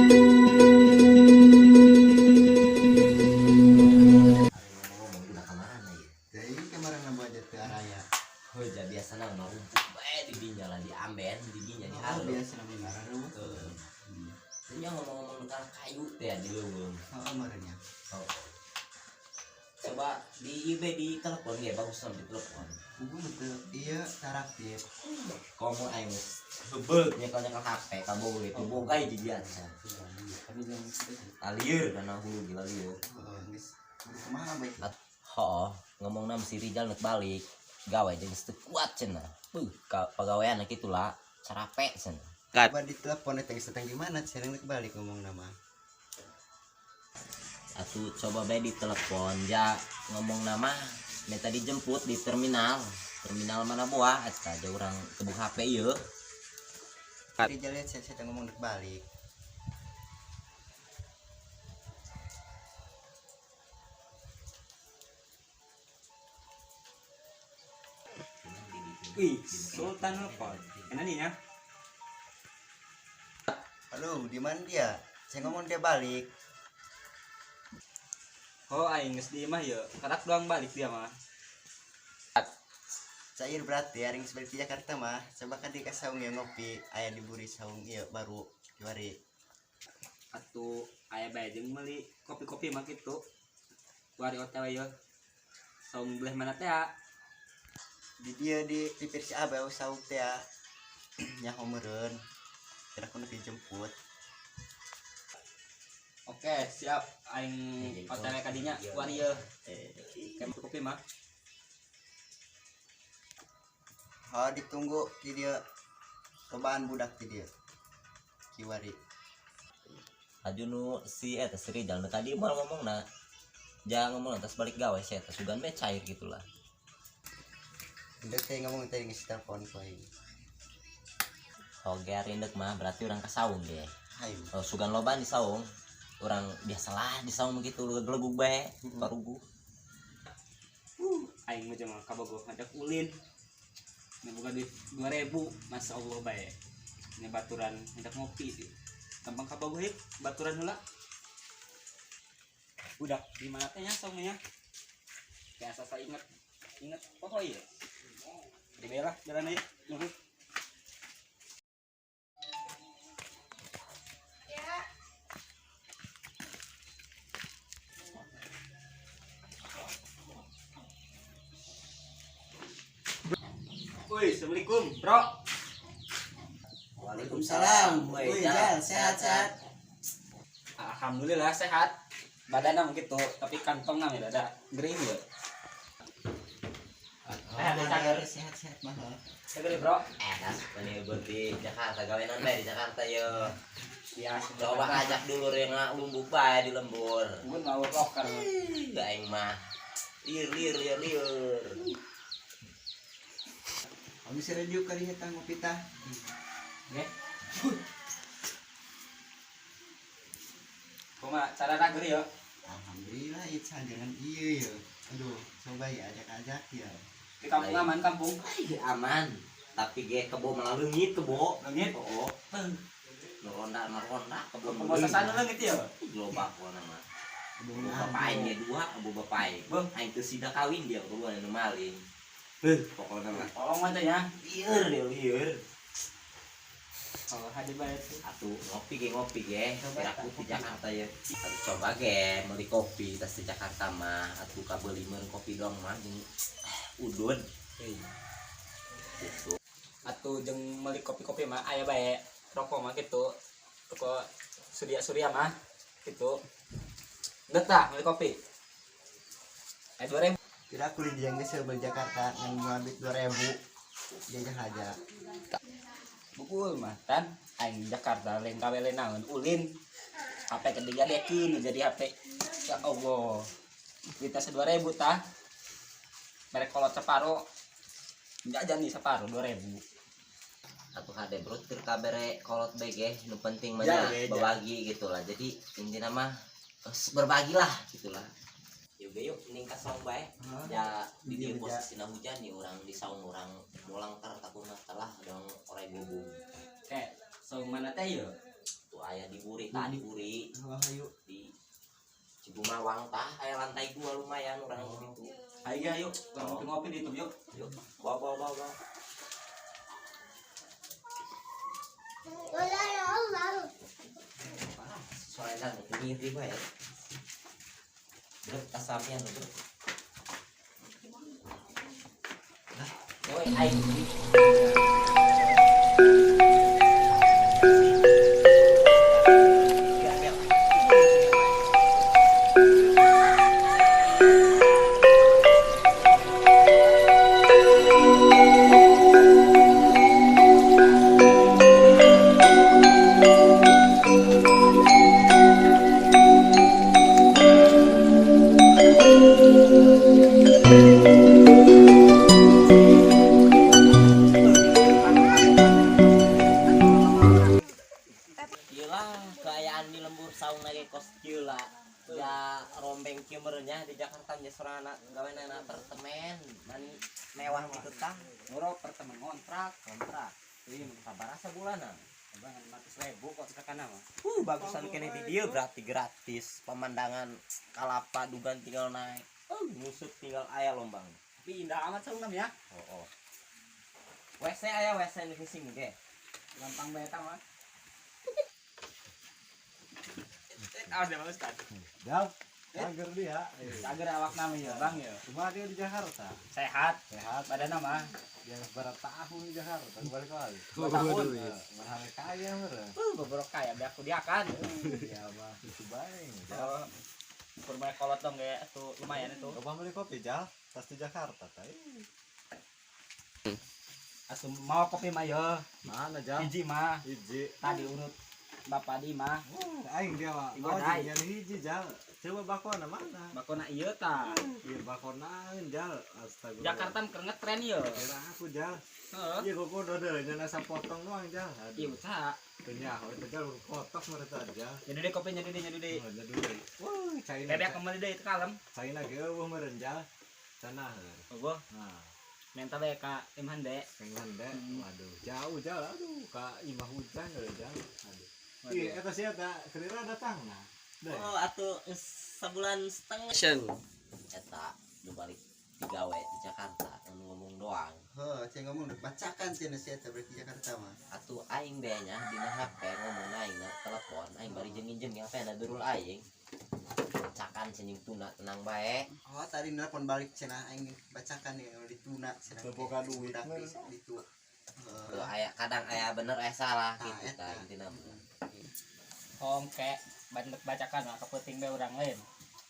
Ngomong udah kemana ya? Jadi kemarin nambah aja teu araya. Heuh, jadi biasana mah rumput bae di dinya lah di amben, di dinya di Oh, hareup. biasa namanya marah. Heeh. Teu nya ngomong-ngomong tentang kayu teh di leuweung. Oh, marahnya. Oh. Coba di IB di telepon ya, bagus di telepon. Buku teu ieu taraktif. Komo aing geus heubeul nyekel-nyekel HP kabogo itu boga hiji biasa. Lieur kana hulu gila lieur. Heeh, geus kumaha bae. Hooh, ngomongna si Rijal nek balik gawe jeung geus teu kuat cenah. Beuh, ka pagawean kitu lah, carape cenah. Coba di telepon eta geus datang di mana? Serang rek balik ngomong nama. Atuh coba bae di telepon ja ngomong nama minta dijemput di terminal. Terminal mana buah eta ja urang tebuk HP ieu. Rijal lihat saya ngomong rek balik. Wih, Sultan nelfon. Enak nih ya. Halo, di mana dia? Saya ngomong dia balik. Oh, aing geus di imah ye. Karak doang balik dia mah. Cair berarti hari geus balik di Jakarta mah. Coba kan di saung ya ngopi, aya di buri saung ieu baru kiwari. Atuh aya bae jeung meuli kopi-kopi mah kitu. Wari OTW ye. Saung belah mana teh? Ya? Di dia di pipir si Abah saung teh ya. Nyaho meureun. Kira aku dijemput. Oke, siap. Aing OTW ka dinya wari ye. Kayak kopi mah. Oh, ditunggu di dia. Cobaan budak di dia. Kiwari. Aju nu si eta si Rijal nu tadi moal ngomongna. Jangan ngomong atas balik gawe si eta sugan bae cair gitulah. Udah teh ngomong tadi ngisi telepon ku aing. Oke, rindek mah berarti urang ka saung ge. Hayu. Oh, sugan loba di saung. Urang biasalah di saung begitu gelegug bae parugu. Aing mah jeung kabogoh ngajak ulin. Ini buka duit 2000, masya Allah bae. Ini baturan ngajak ngopi sih. Gampang kabogoh yuk, baturan heula. Budak di mana teh nya saungnya? Kayak asa inget inget pokok ieu. Di bae lah jalan aja. Nuhun. Woi, assalamualaikum, bro. Waalaikumsalam. Woi, Jal, sehat-sehat. Alhamdulillah sehat. Badannya mungkin tuh, tapi kantongnya mah ada gering ya. Sehat, sehat-sehat mah. Sehat, bro. Tas meni di Jakarta gawenan bae di Jakarta yo. Ya, coba ajak dulu yang lumbuk bae di lembur. Mun mau loker. Ih, aing mah. Liur liur liur liur. Kami radio kali eta ngopi tah. Nggih. Kumaha cara rager ya? Alhamdulillah ieu jangan ieu ya. Aduh, coba ya ajak-ajak ya. Di kampung aman kampung. Ay, aman. Tapi ge kebo malah leungit kebo. Leungit? Oh. Meronda kebo. Kebo sasana leungit ya? Loba pokona mah. Kebo bapak aing ge dua, kebo bapak aing. Aing teu sida kawin dia kebo anu maling. Heuh, pokona mah. Tolong aja ya. Lieur dia lieur. Oh, hade bae tuh. Atuh ngopi ge. Kira aku di Jakarta ya. Atuh coba ge meuli kopi tas di Jakarta mah. Atuh kabeuli meun kopi doang mah jeung udud. Gitu. Atuh jeung meuli kopi-kopi mah aya bae rokok mah gitu. Rokok Surya-Surya mah gitu. Geus tah meuli kopi. Aya 2000. Kira aku di jeung geus beli Jakarta ngan ngambil 2000. Jajah aja. Bukul mah tan aing Jakarta lain gawe lain naon ulin. HP kedigadekeun jadi HP. Ya Allah. Kita 2000 tah. Merek kolot separo. Jajan nih separo 2000. Atuh hade bro keur kabere kolot bae ge nu penting mah Ja, nya we, ja. berbagi gitulah. Jadi intina mah berbagilah gitulah. Yuk ge yuk mending ka saung bae. Hah? Ya di Iya, dieu ja. posisina hujan nih urang di saung urang mulang tar takuna telah dong orai bubung. Kayak saung mana teh yeuh? Tuh Atuh aya di Buri tah di Buri. Oh, ayo. Di Cibumawang tah aya lantai 2 lumayan urang gitu. Ayo ayo, ngopi-ngopi di itu yuk. Yuk, bawa bawa bawa. Bawa. Soalnya ngiri bae. Bro, kasampian bro. Nah, kowe aing. Keayaan di lembur saung lagi kos gila ya rombeng kieu di Jakarta nya sorana gawe na apartemen mani mewah gitu tah Ngoro apartemen kontrak ieu sabaraha sabulanan abang 500.000 kok sakana mah. Bagusan kene di dieu berarti gratis pemandangan kalapa dugan tinggal naik musut tinggal aya lombang tapi indah amat saung ya. Oh. WC aya WC di sini ge gampang bae tah mah. Awas deh Pak Ustad. Jal, agar dia. Agar awak nama ya Bang ya. Cuma dia di Jakarta. Sehat. Sehat. Badan nama. Dia berapa tahun di Jakarta, balik lagi. 2 tahun. Mahal kaya meureun. Bobrok kaya biar aku diakan. Ya mah itu bae. Oh. Kurma kolot dong ya, tuh lumayan itu. Coba beli kopi Jal, tas di Jakarta teh. Asum mau kopi mah yo. Mana Jal? Hiji mah. Hiji. Tadi urut Bapak di mah. Aing dia mah. Oh, jeung hiji Jal. Coba bakona mana? Bakona ieu tah. Ieu bakona Jal. Astagfirullah. Jakarta keur ngetren ieu. Kira aku Jal. Heeh. Ieu gogodo deui nya sapotong doang Jal. Ieu tah. Teu nyaho eta Jal kotok mereka Jal. Jadi deh kopi nyadu deh. Oh, nyadu deui. Wah, China. Bebek kembali deui itu kalem. China ge eueuh meureun Jal. Cenah. Eueuh. Nah. Menta bae ka Imhan de. Imhan de. Waduh, jauh Jal. Aduh, ka imah hujan euy Jal. Aduh. Iya, eta sih eta kerira datang nah. Oh, atuh sebulan setengah. Eta nu balik digawe di Jakarta nu ngomong doang. Heuh, cing ngomong bacakan cenah si eta balik di Jakarta mah. Atuh aing be nya dina HP ngomong aing na telepon aing bari jeung nginjem HP na durul aing. Bacakan cenah tuna tenang bae. Oh, tadi nelpon balik cenah aing bacakan ya dituna cenah. Teu boga duit ditu. Tuh aya kadang aya bener aya salah gitu tah intina mah. Hongke bantu bacakan mah kepenting bae urang lain.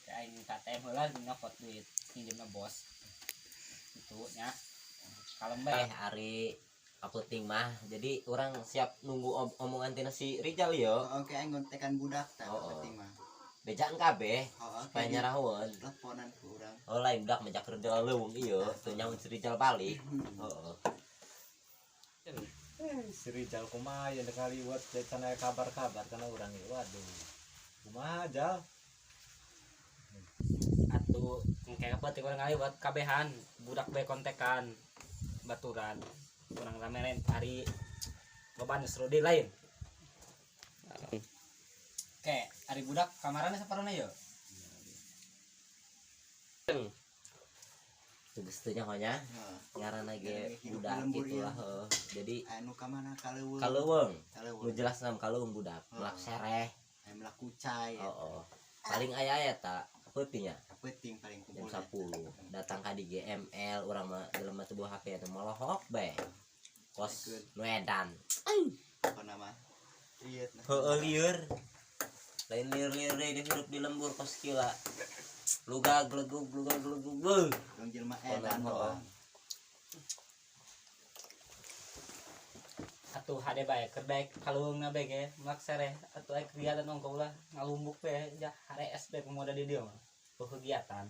Aing KTM heula nyokot duit pinjemna bos. Itu nya. Kalem bae. Ari kapenting mah. Jadi urang siap nunggu omongan tina si Rijal yo. Oke aing ngontekan budak tah kapenting mah. Bejaan kabeh supaya nyarahoeun. Teleponan ku urang. Oh lain budak mah kerja leuweung ieu teu nyaun si Rijal balik. Heeh. Si Rijal kumaha ya kaliwat can aya kabar-kabar kana urang ieu. Waduh. Kumaha Jal? Atuh engke kapenting urang ngaliwat kabehan budak bae kontekan baturan. Urang rame lain ari loba nu seru deui lain. Oke, ari budak kamarana saparona yeuh? Tugas teh nyaho nya. Ngaranna ge budak kitu lah heuh. Jadi anu ka mana kaleuweung. Kaleuweung. Nu jelas nam kaleuweung budak, melak sereh, aya melak kucai. Heeh. Paling aya eta peuting nya. Peuting paling kumpul. Jam 10 datang ka di GML urang mah jelema teu bawa HP eta molohok bae. Kos nu edan. Pokona mah lieur. Heueuh lieur. Lain lieur-lieur deui hirup di lembur kos kieu lah. Lugag legug beuh. Dong jelema edan doang. Atuh hade bae keur daek kaleuweungna bae ge melak sereh atuh aya kegiatan ongko ulah ngalumbuk bae ja harees bae pemuda di dieu mah. Kegiatan.